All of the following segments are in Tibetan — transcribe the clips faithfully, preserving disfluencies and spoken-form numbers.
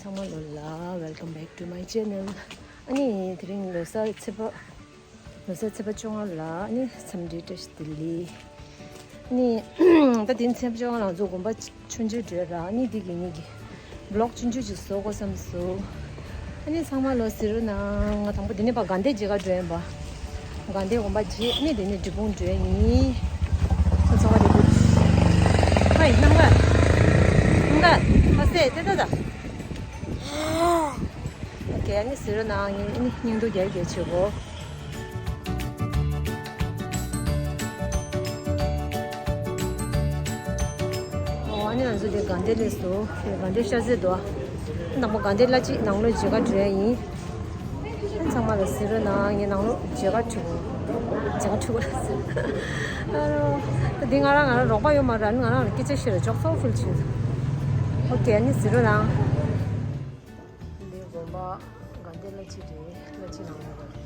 ཚང་མ་ལོ་ལ། Welcome back to my channel. ཨ་ནི་དེ་རིང་ལོ་གསར་ཚེས་པ། ལོ་གསར་ཚེས་པ་བཅོ་ལྔ་ལ་ཨ་ནི་འཚམས་འདྲི་བཀྲ་ཤིས་བདེ་ལེགས། ཨ་ནི་ད་དེ་ཚེས་པ་བཅོ་ལྔ་ལ་ང་ཚོ་དགོན་པ་ཆུང་ཆུང་བགྲོད་ར། ཨ་ནི་དེ་གི་ངེད་ཀྱི་vlog ཆུང་ཆུང་ཅིག་བཟོ་དགོས་བསམ་སོང་། ཨ་ནི་ཚང་མ་ལོ་གཟིགས་རོགས་གནང་། ང་དང་པོ་དེ་ནས་ཕར་དགའ་ལྡན་མཇལ་ཁ་འགྲོ་ཡིན་པ། དགའ་ལྡན་དགོན་པ་མཇལ། ཨ་ནི་དེ་ནས་འབྲས་སྤུངས་འགྲོ་ཡིན། ཁོ་ཚང་མ་རེད་འདུག་ཧའི་རྣམ་དཀར། རྣམ་དཀར་ཨ་སེ་ཏེ་ཏ་ཏ། ཨོ་ཁེ། ཨ་ནི་གཟིགས་རོགས་གནང་། ངས་ཨ་ནི་སྙིང་སྡུག་རྒྱག་རྒྱག་བྱེད་གོ། ཨོ་ཨ་ནི་ང་ཚོ་དེ་དགའ་ལྡན་སླེབས་སོང་། དེ་དགའ་ལྡན་ཤར་རྩེ་འདུག་ཨ། དང་པོ་དགའ་ལྡན་བླ་སྤྱི་ནང་ལོགས་མཇལ་ཁ་འགྲོ་ཡ་ཡིན། ཨ་ནི་ཚང་མ་ལ་གཟིགས་རོགས་གནང་། ངས་ནང་ལོགས་མཇལ་ཁ་འགྲོ། མཇལ་ཁ་འགྲོ་གོ། ཨ་རོ། ད་འདི་ང་རང་ང་རང་རོགས་པ་ཡོད་མ་རེད། ང་རང་ལ་སྐད་ཆ་བཤད་ར་ཅོག་ཙོག་ཕུལ་བྱེད། ཨོ་ཁེ། ཨ་ནི་གཟིགས་རོགས་གནང་། འདི་དགོན་པ་དགའ་ལྡན་བླ་སྤྱི་རེད། བླ་སྤྱི་ནང་ཡོད་པ་རེད།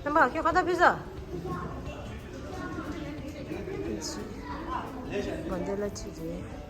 རྣམ་པ་ཁྱོད་ཁ་བཏགས་ཕུལ་ས། དགའ་ལྡན་བླ་སྤྱི་རེད།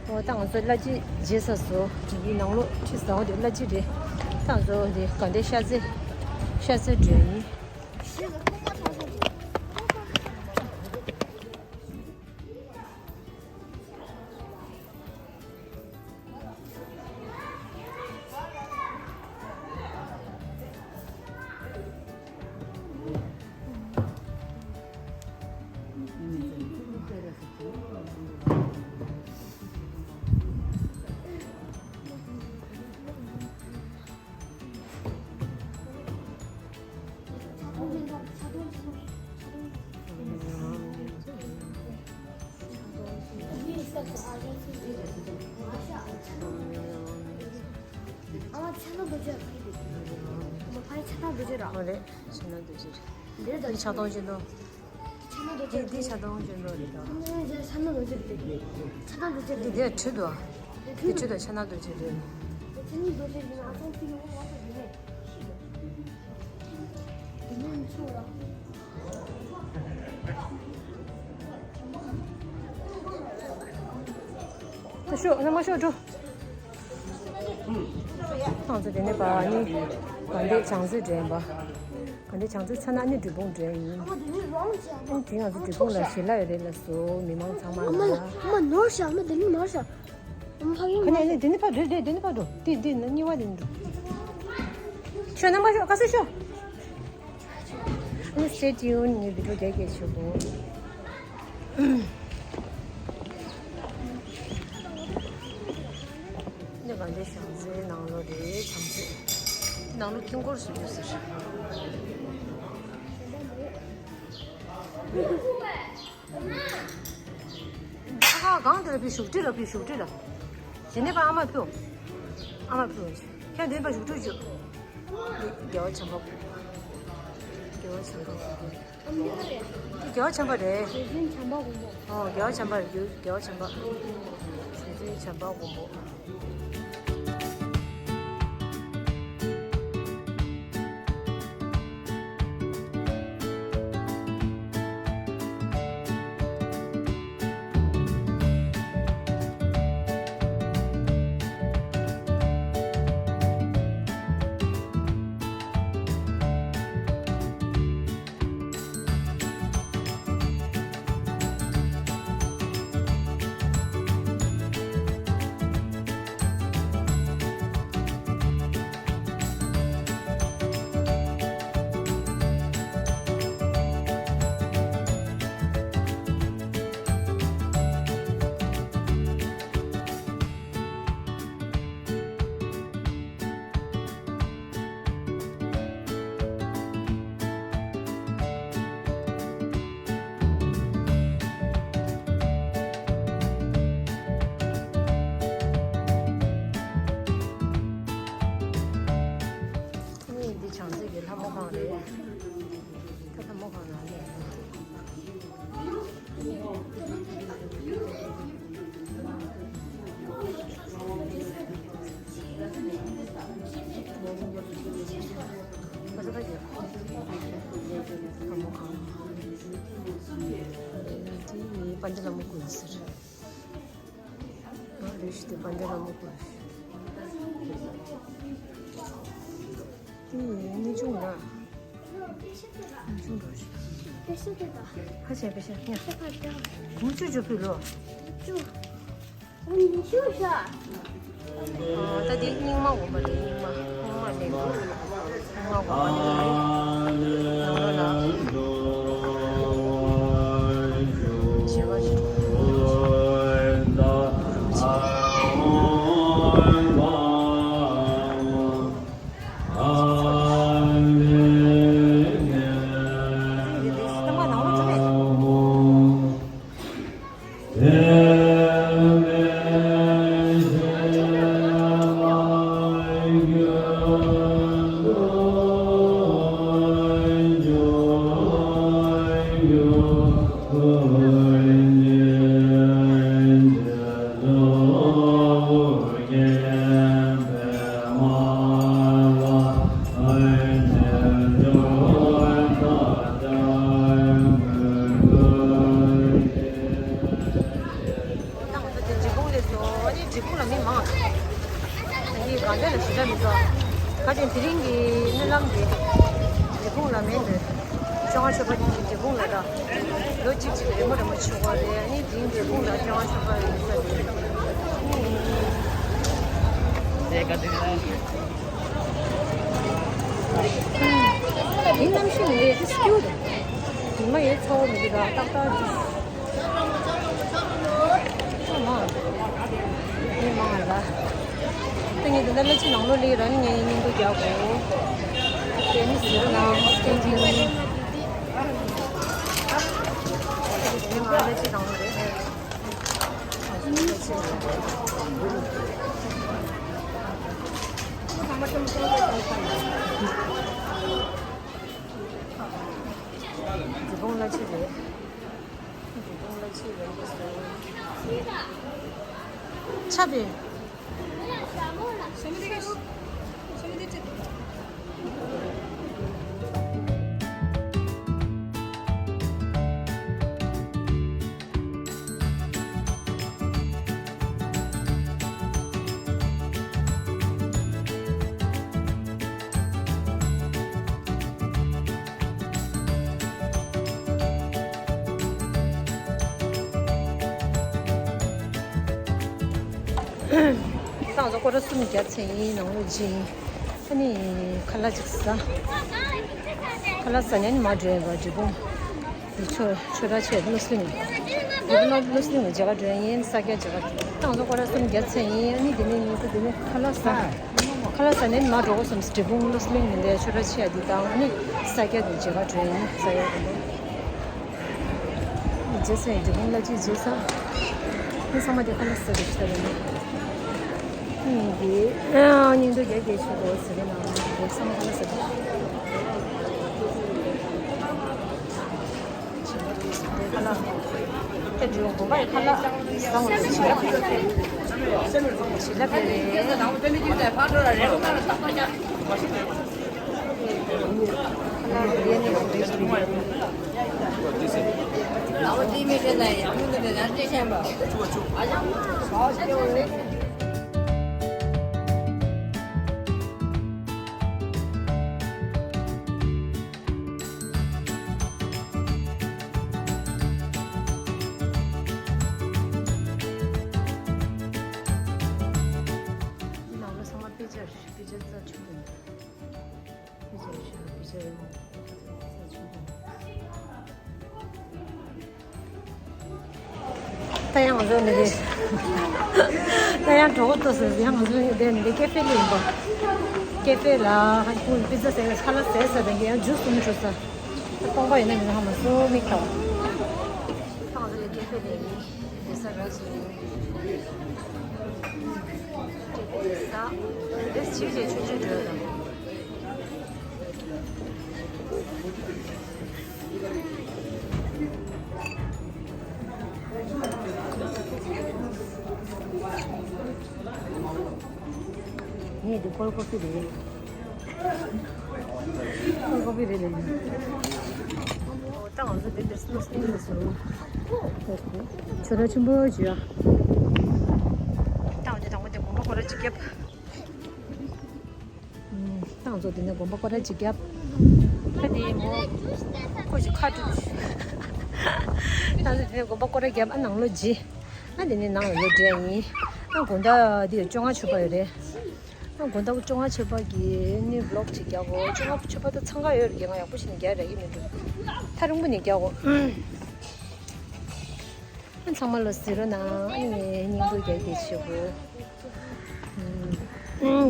ཨོ་ད་ང་ཚོ་བླ་སྤྱི་མཇལ་ཚར་སོང་། དེའི་ནང་ལོགས་ཁྲིད་ས་འོ་དེ་བླ་སྤྱི་རེད། ད་ང་ཚོ་དེ་དགའ་ལྡན་ཤར་རྩེ། ཤར་རྩེ་འགྲོ་ཡིན། ཨ་མ་ཕྱག་ན་རྡོ་རྗེ་ར། ཨ་མ་ཕ་ཡི་ཕྱག་ན་རྡོ་རྗེ་ར། ཨ་རེད། ཕྱག་ན་རྡོ་རྗེ་རེད། འདིར་ད་འདི་ཕྱག་སྟོང་སྤྱི་ཏོ། ཕྱག་ན་རྡོ་རྗེ། འདི་འདི་ཕྱག་སྟོང་སྤྱི་ཏོ་རེད་ད། ཕྱག་ན་རྡོ་རྗེ་རེད། ཕྱག་ན་རྡོ་རྗེ་འདི་རེད། འདི་བྲིས་འདུག་འདི་བྲིས་འདུག་ཕྱག་ན་རྡོ་རྗེ་རེད། ཕྱག་ན་རྡོ་རྗེ་རེད་ན་ཨ་ཙང་ཚིག་ཡོང་བ་ལྟ་འདི་རེད། འདི་ནས་མི་ཆོག་ར། ཤོག་ན་མ་ཤོག་འགྲོ། ང་ཚོ་དེ་ནས་ཕར་ནི་དགའ་ལྡན་བྱང་རྩེ་འགྲོ་ཡིན་པ། དགའ་ལྡན་བྱང་རྩེ་ཚར་ན་ནི་འབྲས་སྤུངས་འགྲོ་ཡིན། ཨ་མ་དེ་ནི་རོང་ཅི་ཨ་མ། ཨ་དེ་ང་ཚོ་འབྲས་སྤུངས་ལ་ཞལ་ལག་ཡོད་རེད་ལ་སོ། མི་མང་ཚང་མ་ཨ་མ་ལ། ཨ་མ་ནོར་ཤག་ཨ་མ་དེ་ནི་ནོར་ཤག་ཨ་མ་ཕ་གི་ཁ་ནས་ནི་དེ་ནི་ཕར་འགྲོ། དེ་དེ་ནི་གཉིས་པ་དེ་ནི་འགྲོ། ཤོག་ན་མ་ཤོག་ག་ས་ཤོག་ཨ་ནི་stay tuned། ངས་བི་ཌིའོ་རྒྱག་རྒྱག་བྱེད་དགོས། འདི་དགའ་ལྡན་བྱང་རྩེའི་ནང་ལོགས་རེད། བྱང་རྩེ་ནང་ལོགས་དཀྱིལ་འཁོར་བཟོ་རྒྱུ་ཟེར། ཨ་ཁ་གང་དེ་ལ་ཕི་བཞུགས་ཁྲི་ལ་ཕི་བཞུགས་ཁྲི་ལ། དེ་ནས་ཕར་ཨ་མ་ཕུ། ཨ་མ་ཕུ། ཁྱོད་དེ་ནས་ཕར་བཞུགས་ཁྲི་བཞུགས། འདི་རྒྱལ་བ་བྱམས་པ། རྒྱལ་བ་བྱམས་པ། འདི་རྒྱལ་བ་བྱམས་པ་རེད། ཨོ་རྒྱལ་བ་བྱམས་པ་རེད། རྒྱལ་བ་བྱམས་པ། བྱམས་པ་མགོན་པོ། པཎ་ཌི་ལ་མོ་ཀུན་ཟེར། ཨ་རེ་ཞིག་དེ་པཎ་ཌི་ལ་མོ་ཀུན། དེ་ནི་ཆུང་ན། ཆུང་འགྲོ་ཞིག་ཁ་ཤས་པེ་ཤ་ཉ། ཁུ་ཆུ་ཆུ་ཕུལ་ལོ། ད་དེ་རྙིང་མ་འོ་མ་རེད། རྙིང་མ། རྙིང་མ་ལེན་དགོས། རྙིང་མ་འོ་མ་ལེན་དགོས། ནང་ལོ་ལ། བྱེ་བ་ཞིག་ད་ང་ཚོ་དེ་འབྲས་སྤུངས་སླེབས་སོང་། ཨ་ནི་འབྲས་སྤུངས་ལ་མི་མང་། ཨ་ནི་གང་འདྲ་ལ་ཞེ་དྲག་མི་འདུག་ག་དེ་དེ་རིང་གི་སྨོན་ལམ་དེ་འབྲས་སྤུངས་ལ་མེད་འདུག་བཅོ་ལྔ་མཆོད་པ་དེ་འབྲས་སྤུངས་ལ་ད་ལོ་གཅིག་གཅིག་རེ་མོ་རེ་མོ་བྱེད་དགོས་རེད། ཨ་ནི་དེ་རིང་འབྲས་སྤུངས་ལ་བཅོ་ལྔ་མཆོད་པ་ཡིན་ས་རེད། དེ་གནམ་གཤིས་མི་འདུག་དེ་སྐྱིད་པོ་འདུག་ཉི་མ་ཡོད་ཚ་བོ་མི་འདུག་ད་ཏག་ཏག་འདུག་མི་མང་ལ། ཏེ་ངེད་འདི་ནང་ལ་ཅི་ནང་ལོ་ལི་ར་ནི་ངའི་སྙིང་པོ་རྒྱག་གོ་ཏེ་ནི་ཟེར་ན་སྐད་འདི་ནི། ང་ལ་ཅི་ནང་ལོ་རེད། འབྲས་སྤུངས་གླ་ཆ་རེད། འབྲས་སྤུངས་གླ་ཆ་རེད། ཆ་བེ། ད་ང་ཚོ་སྐོར་ར་གསུམ་བརྒྱབ་ཚར་ཡིན། ནང་ལོགས་ཕྱིན། ཨ་ནི་ཁ་ལག་ཅིག་ཟ། ཁ་ལག་ཟ་ནས་ནི་མར་འགྲོ་ཡིན་པ། འབྲས་སྤུངས། ཆོས་ཆོས་གྲྭ་ཆེ་བློ་སེང་། འབྲས་སྤུངས་བློ་སེང་ལ་མཇལ་ག་འགྲོ་ཡིན། ས་སྐྱ་མཇལ་ག་འགྲོ། ད་ང་ཚོ་སྐོར་ར་གསུམ་བརྒྱབ་ཚར་ཡིན། ཨ་ནི་དེ་ནས་ཉིན་གུང་དེ་ནས་ཁ་ལག་ཟ། ཁ་ལག་ཟ་ནས་ནི་མར་འགྲོ་དགོས་བསམ། འབྲས་སྤུངས་བློ་སེང་འདི་ཆོས་གྲྭ་ཆེ་འདི་དང་ཨ་ནི་ས་སྐྱ་དེ་མཇལ་ག་འགྲོ་ཡིན། ས་ཡ་དེ་ནས། རྗེས་སུ་ཡང་འབྲས་སྤུངས་གླ་ཆ་རྗེས་སུ། ངས་ཚང་མ་དེ་ཁ་ལག་ཟ་དེ་ཕྱི་ལ་ཡིན། ངས་དེ་སྙིང་སྟོབས་རྒྱ་སྐྱེད་ཆོག་གོ་ཟེར་གི་ན་དེ་ཚང་མ་ཁ་ལག་ཟ་དེ། ཁ་ལག་དེ་འགྲོ་དགོན་པ་ཡི་ཁ་ལག་ཟ་འོང་དེ་བྱིན་རླབས་རེད། བྱིན་རླབས་རེད། འདི་ནང་ལོ་ཚང་མ་དཔེ་ཆ་རེད། དཔེ་ཆ་རྩ་ཆེན་པོ་ཡིན། དཔེ་ཆ་རེད། དཔེ་ཆ་ཡིན། རྩ་ཆེན་པོ་ཡིན། ད་ཡང་ང་ཚོ་ནི་རེད། ད་ཡང་གྲོགས་པོ་ཏོ་ཟེར་ཡང་ང་ཚོ་ནི་དེ་ནི་ཀེ་ཧྥེ་ལ་ཡིན་པ། ཀེ་ཧྥེ་ལ་ཧ་ཀུ་པི་ཛ་ཟས་ཁ་ལག་ཟས་ས་དང་ཡང་ཇུས་སུ་མི་འགྲོ་ས། ད་སྟོང་པ་ཡིན་ན་མི་ཧ་མ་སོ་མིག་ལྟ་བ། ད་ང་ཚོ་ཡི་ཀེ་ཧྥེ་ལ་ཡིན། དེ་ས་རག་སོ་ཡིན། ཀེ་ཧྥེ་ལ་ས། དེ་ཕྱིར་རྗེས་ཆུང་ཆུང་འགྲོ་ཡོད་དམ། ངས་འདི་ཀོལ་ཀོ་ཕི་རེད། ཀོལ་ཀོ་ཕི་རེད་ལབ་ཡིན། ད་ང་ཚོ་དེ་འདིར་སློབ་གསོ་ཡིན་ཟེར། ཆོས་ར་ཆེན་པོ་ཅིག་ཡ། ད་ང་ཚོ་དང་པོ་དེ་དགོན་པ་སྐོར་ར་ཅིག་བརྒྱབ། ད་ང་ཚོ་དེ་ནས་དགོན་པ་སྐོར་ར་ཅིག་བརྒྱབ། ད་དེ་མོ་ཁོ་ཞིག་ཁ་བཀྲུ། ད་ང་ཚོ་དེ་ནས་དགོན་པ་སྐོར་ར་བརྒྱབ། ཨ་ནང་ལོགས་བརྗེ། ཨ་དེ་ནས་ནང་ལ་ལོག་འགྲོ་ཡ་ཡིན། ཨ་དགོང་དག་འདི་བཅོ་ལྔ་མཆོད་པ་ཡོད་རེད། ཨ་དགོང་དག་བཅོ་ལྔ་མཆོད་པ་གི་ནི་ཝི་ལོག་ཅིག་རྒྱག་གོ། བཅོ་ལྔ་མཆོད་པ་ད་འཚང་ཁ་ཡོད་རེད། ང་ཡག་པོ་ཞིག་ནས་རྒྱག་རག་གི་མི་འདུག་ཐག་རིང་པོ་ནས་རྒྱག་གོ། ཨ་ཚང་མ་ལོ་གཟིགས་རོགས་གནང་། ཨ་ནི་ངས་སྙིང་སྡུག་རྒྱག་རྒྱག་བྱེད་གོ།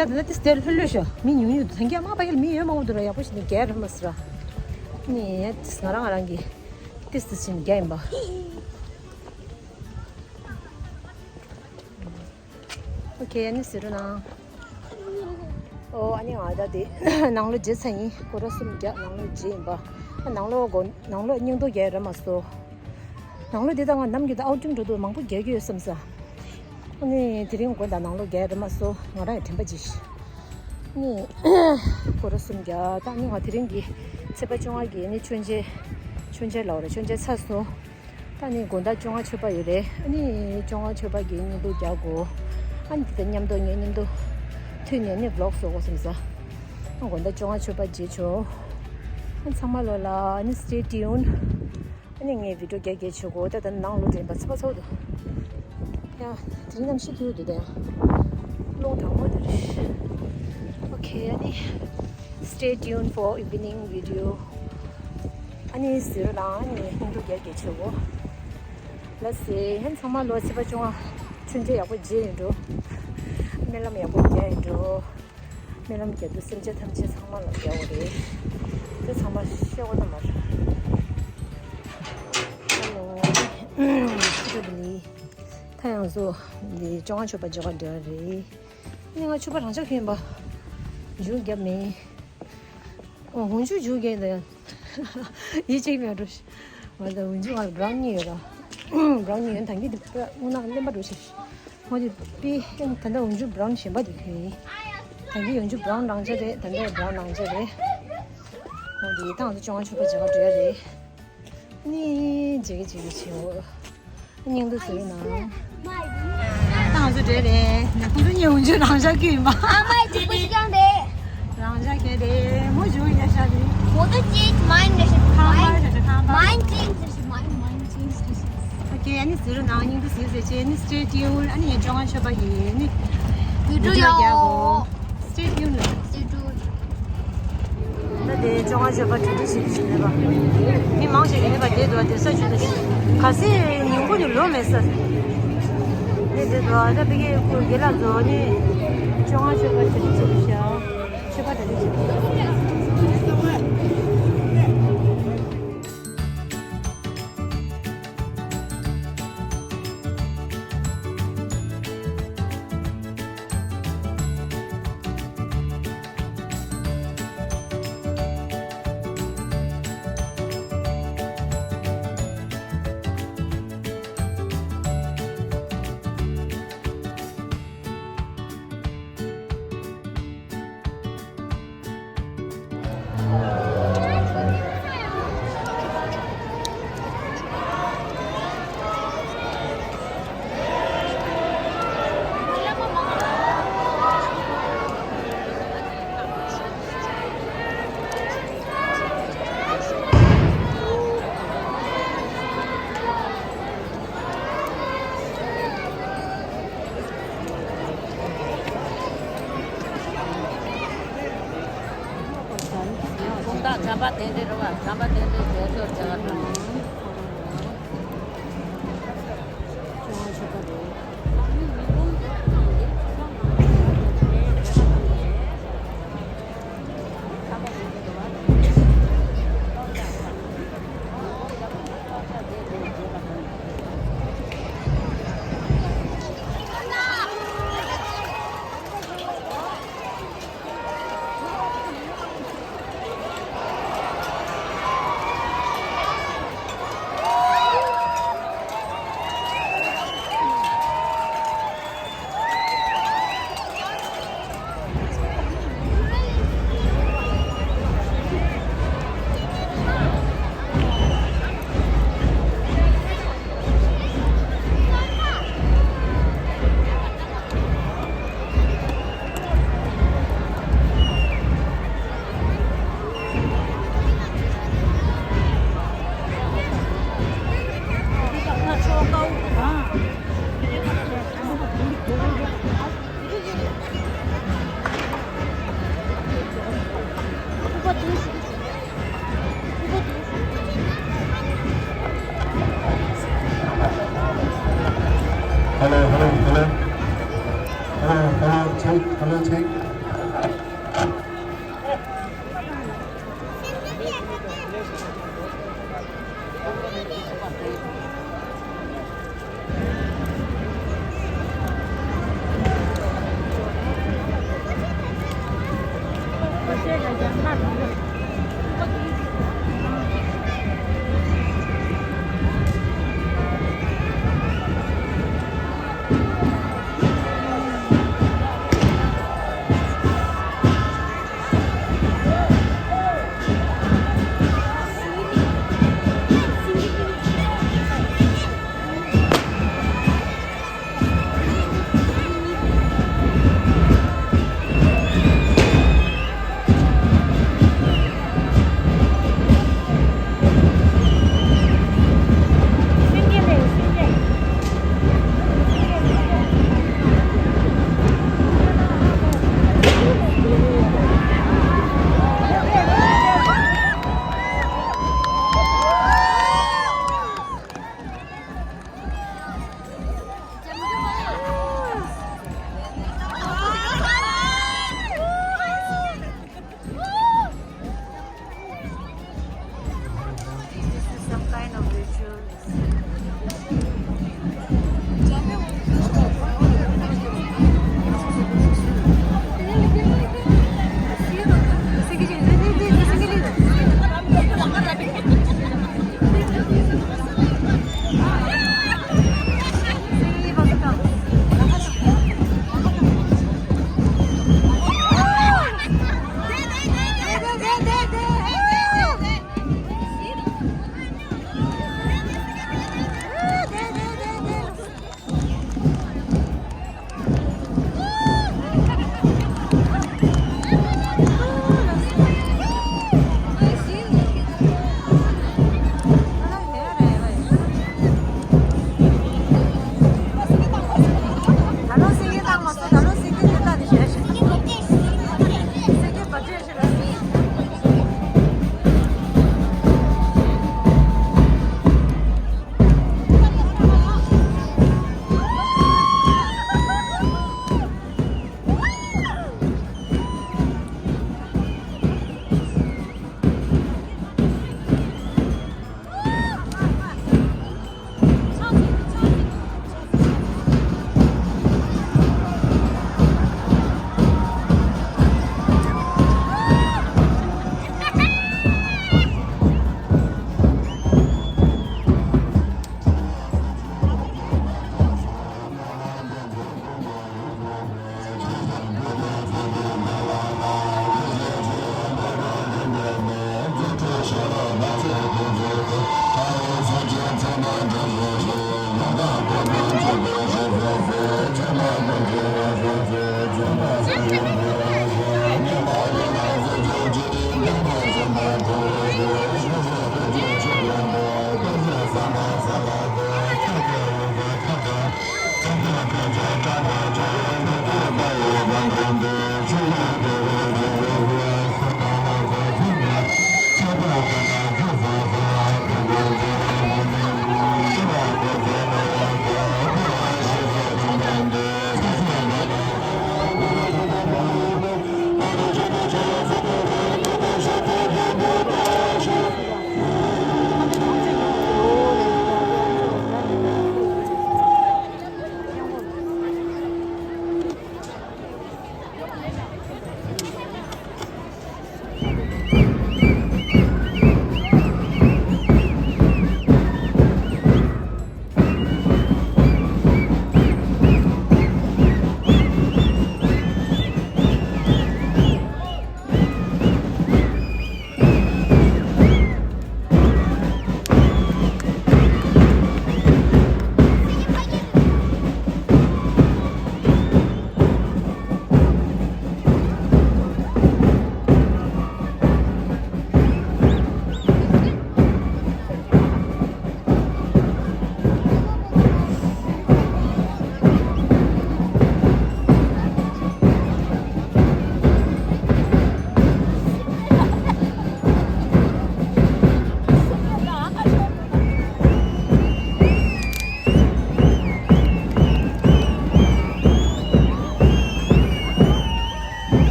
ཨ་ད་ད་ལྟ་དེ་སྟེར་ལྷོད་ལྷོད་ཤོག་མི་ཉུང་ཉུང་འདུག་ད་རྒྱ་མ་པ་ཡིར་མི་ཡོད་མང་པོ་འདུག་ར། ཡག་པོ་ཞིག་ནས་རྒྱག་ར་མ་ཟེར་ར། ཨ་ནི་ང་རང་ང་རང་གི་ཏིས་ཏིས་ཞིག་ནས་རྒྱག་ཡིན་པ། ཨོ་ཁེ། ཨ་ནི་ཟེར་རོགས་གནང་། ཨོ་ཨ་ནི་ང་ད་དེ་ནང་ལོགས་བརྗེ་ཚར་ཡིན། སྐོར་ར་གསུམ་བརྒྱབ། ནང་ལོགས་བརྗེ་ཡིན་པ། ཨ་ནང་ལོགས་སྒོ་ནང་ལོགས་སྙིང་སྡུག་རྒྱག་ར་མ་སོང་། ནང་ལོགས་འདི་ད་ང་ནམ་རྒྱུན་ད་ཨའུ་ཊིང་འགྲོ་དུས་མང་པོ་རྒྱག་གི་ཡོད་བསམ་ས། ཨ་ནི་དེ་རིང་དགོང་དག་ནང་ལོགས་རྒྱག་ར་མ་སོང་། ང་རང་ཡང་དྲན་པ་བརྗེད་ཤག་ཨ་ནི་སྐོར་ར་གསུམ་བརྒྱབ། ད་ཨ་ནི་ང་དེ་རིང་གི་ཚེས་པ་བཅོ་ལྔ་གི་ཨ་ནི་མཆོད་མཇལ། མཆོད་མཇལ་ལབ་ར། མཆོད་མཇལ་ཚར་སོང་། ད་ནི་དགོང་དག་བཅོ་ལྔ་མཆོད་པ་ཡོད་རེད། ཨ་ནི་བཅོ་ལྔ་མཆོད་པ་གི་སྙིང་སྡུག་རྒྱག་གོ། ཨ་ནི་དེ་མཉམ་དུ་ངའི་མཉམ་དུ་མཐུད་ནས་ཨ་ནི་ཝི་ལོག་བཟོ་དགོས་བསམ་ས། ཨ་དགོང་དག་བཅོ་ལྔ་མཆོད་པ་བརྗེད་ཆོག་ཨ་ཚང་མ་ལོ་ལ་ཨ་ནི་stay tuned། ཨ་ནི་ངས་བི་ཌིའོ་རྒྱག་རྒྱག་བྱེད་གོ། ད་ད་ནང་ལོགས་དྲན་པ་ཚ་པ་ཚ་པོ་འདུག་ཡ། དེ་རིང་གནམ་གཤིས་སྐྱིད་པོ་འདུག་ད་ཡ། རླུང་དྲང་མོ་འདུག་རེད། ཨོ་ཁེ། ཨ་ནི་stay tuned for evening video། ཨ་ནི་ཟེར་རོགས་གནང་། ཨ་ནི་སྙིང་སྡུག་རྒྱག་རྒྱག་བྱེད་གོ། ལགས་སེ། ཧན་ཚང་མ་ལོ་ཚེས་པ་བཅོ་ལྔ་མཆོད་མཇལ་ཡག་པོ་མཇལ་ཡིན་འགྲོ། སྨོན་ལམ་ཡག་པོ་རྒྱག་ཡིན་འགྲོ། སྨོན་ལམ་རྒྱག་དུས་སེམས་ཅན་ཐམས་ཅད་ཚང་མ་ལ་རྒྱག་དགོས་རེད། དེ་ཚང་མ་ཤེས་དགོས་ད་མ་རེད། ཧ་ལོ། ཅི་འདྲ་འདུག་ནི། ད་ཡང་བཟོ། འདི་བཅོ་ལྔ་མཆོད་པ་མཇལ་ག་འགྲོ་ཡ་རེད། ནི་ང་མཆོད་པ་རང་འཇགས་ཁྱོན་པ། མཇུག་བརྒྱབ་མེད། ཨོ་འོན་ཆུ་མཇུག་བརྒྱབ་ད་ཡང་། ཡིད་ཆེས་མེད་འགྲོ། ང་ད་འོན་ཆུ་ང་ལ་བྲང་གཉིས་ཡོད་ར། བྲང་གཉིས་ཡོད། ད་གིན་དེ་དངོས་གནས་གླེན་པ་འགྲོ་ཞིག་འོ་དེ་པི་ད་ལྟ་འོན་ཆུ་བྲང་གཞན་པ་དེ་ཁྱོད་ཡིན། ད་གིན་འོན་ཆུ་བྲང་རང་འཇགས་རེད། ད་ལྟ་བྲང་རང་འཇགས་རེད། འོ་དེ་ད་ང་ཚོ་བཅོ་ལྔ་མཆོད་པ་མཇལ་ག་འགྲོ་ཡ་རེད། ནི་ཇེ་གི་ཇེ་གི་ཆེའོ། སྙིང་སྡུག་ཟེར་ན། ད་ང་ཚོ་འདྲེ་རེད། ནི་ཁོང་ཚོ་གཉིས་འོན་ཆུ་རང་འཇགས་ཀྱི་ཡིན་པ། ཨ་མའི་ཇེ་གི་ཅང་རེད། རང་འཇགས་ཀྱི་རེད། མོ་ཇུ་ཡ་ཤ་རེད། 我的 change mind 的是 ཁང་པ་ཞེས་ཁང་པ། Mind change 的是 mind mind change 的是。 ཨོ་ཁེ། ཨ་ནི་ཟེར་རོགས་གནང་། སྙིང་སྡུག་ཟེར་ཟེར་བྱས་ནི་stay tuned། ཨ་ནི་ཡ་བཅོ་ལྔ་མཆོད་པ་ཡིན་ནི། བི་ཌིའོ་རྒྱག་གོ། Stay tuned ལ། Stay tuned། ད་དེ་བཅོ་ལྔ་མཆོད་པ་གྲ་སྒྲིག་བྱེད་ཀྱི་ཡོད་པ། མི་མང་ཞིག་ཡོད་པ་དེ་འདུག་དེ་ས་ཆུ་དེ་ཁ་སེ་ཉིན་གུང་ནས་ལོ་མེད་ས། དེ་དེ་འདུག་ད་ཕ་གི་ཁོ་དགེ་ལགས་ཚོ་ནི་བཅོ་ལྔ་མཆོད་པ་གྲ་སྒྲིག་བྱེད་ཀྱི་ཤག་མཆོད་པ་གྲ་སྒྲིག་བྱེད་ཀྱི་ཡོད། དགོང་དག་བྱམས་པ་དེ་འདྲའི་རེད་བ། བྱམས་པ་དེ་འདྲའི་རྒྱལ་ཤོར་བྱ་བ་དང་། Hello, hello, hello. Hello, hello, check, hello, check. This is some kind of ritual.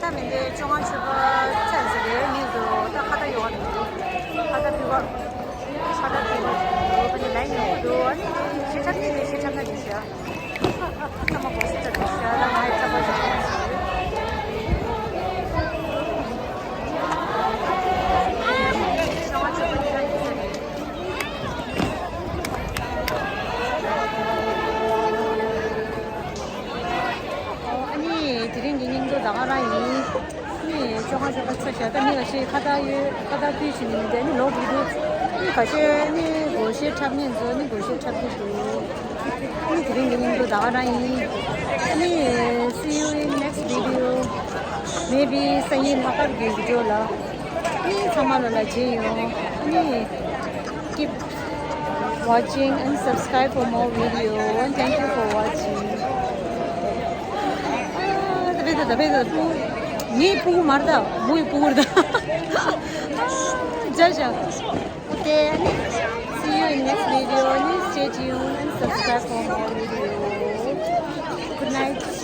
ད་མི་འདི་བཅོ་ལྔ་མཆོད་པ་ཚར་ཟིན་རེད། ཉིན་དུ་ད་ཁ་བརྡ་ཡོང་བ་འདུག་ཁ་བརྡ་ཕུལ་བ། ཁ་བརྡ་ཕུལ་བ་འདུག་ཨ་ནི་ལན་ཡོང་གི་འདུག་ཨ་ནི་ཤེས་ཁྲབ་ནི་ནི་ཤེས་ཁྲབ་ན་འགྲིག་ཤག་ཚང་མ་གོ་སི་ཚ་འགྲིག་ཤག་ད་ང་ཡི་ཚ་པོ་ཞིག་ཡོང་ཟིན་རེད། བཅོ་ལྔ་མཆོད་པ་ཉིན་ལ་ཡིན་ས་རེད། ཨ་ནི་དེ་རིང་གི་སྙིང་པོ་ད་ག་རང་ཡིན། ཨ་ནི་བཅོ་ལྔ་མཆོད་པ་ཚར་ཤག་ད་མི་ལ་ཞིག་ཁ་བརྡ་ཡོད། ཁ་བརྡ་ཕུལ་བཞིན་ཡིན་ཏེ་ཨ་ནི་ལོག་འགྲོ་འདུག་ཨ་ནི་ཁ་ཤས་ཨ་ནི་སྒོར་གཞས་འཁྲབ་མཁན་ཚོ་ཨ་ནི་སྒོར་གཞས་འཁྲབ་ཀྱི་འདུག་ཨ་ནི་དེ་རིང་གི་སྙིང་པོ་ད་ག་རང་ཡིན། ཨ་ནི་see you in next video. Maybe སང་ཉིན་ལྷག་པར་གྱི་བི་ཌི་ཡོ་ལ། ཨ་ནི་ཚང་མ་ལ་ལ་མཇལ་ཡོང་། ཨ་ནི་keep watching and subscribe for more video and thank you for watching. ཨ་ད་བེ་ད་ད་བེ་ད་ཕུ་ངའི་ཕུ་གུ་མར་ད་མོའི་ཕུ་གུར་ད། ཇ་ཇ། Okay, see you in next video. Please stay tuned and subscribe for more videos. Good night.